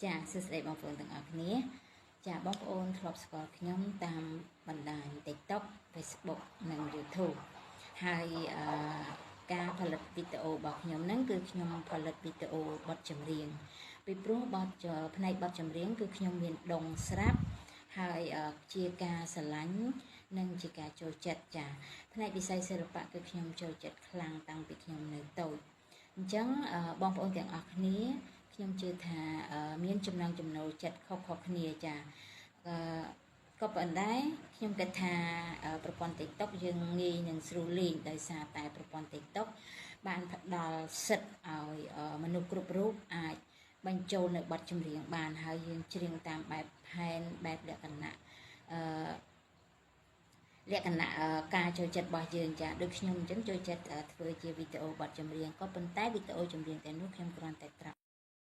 ចាសួស្តីបងប្អូនទាំងអស់គ្នាចាបងប្អូនធ្លាប់ស្គាល់ខ្ញុំតាមបណ្ដាញ TikTok Facebook និង YouTube ហើយអឺការផលិតវីដេអូរបស់ខ្ញុំហ្នឹងគឺខ្ញុំផលិតវីដេអូបទចម្រៀងពីព្រោះបទផ្នែកបទចម្រៀងគឺខ្ញុំមានដងស្រាប់ហើយជាការស្រឡាញ់និងជាការចូលចិត្តចាផ្នែកវិស័យសិល្បៈគឺខ្ញុំចូលចិត្តខ្លាំងតាំងពីខ្ញុំនៅតូចអញ្ចឹងបងប្អូនទាំងអស់គ្នាខ្ញុំជឿថាមានចំណង់ចំណូលចិត្តខុសៗគ្នាចាក៏ប៉ុន្តែខ្ញុំគិតថាប្រព័ន្ធ TikTok យើងងាយនឹងស្រួលលេងដោយសារតែប្រព័ន្ធ TikTok បានផ្ដល់សិទ្ធិឲ្យមនុស្សគ្រប់រូបអាចបញ្ចូលនៅបទចម្រៀងបានហើយយើងច្រៀងតាមបែបផែនបែបលក្ខណៈអឺលក្ខណៈការចូលចិត្តរបស់យើងចាដូចខ្ញុំអញ្ចឹងចូលចិត្តធ្វើជាវីដេអូបទចម្រៀងក៏ប៉ុន្តែវីដេអូចម្រៀងទាំងនោះខ្ញុំគ្រាន់តែត្រាប់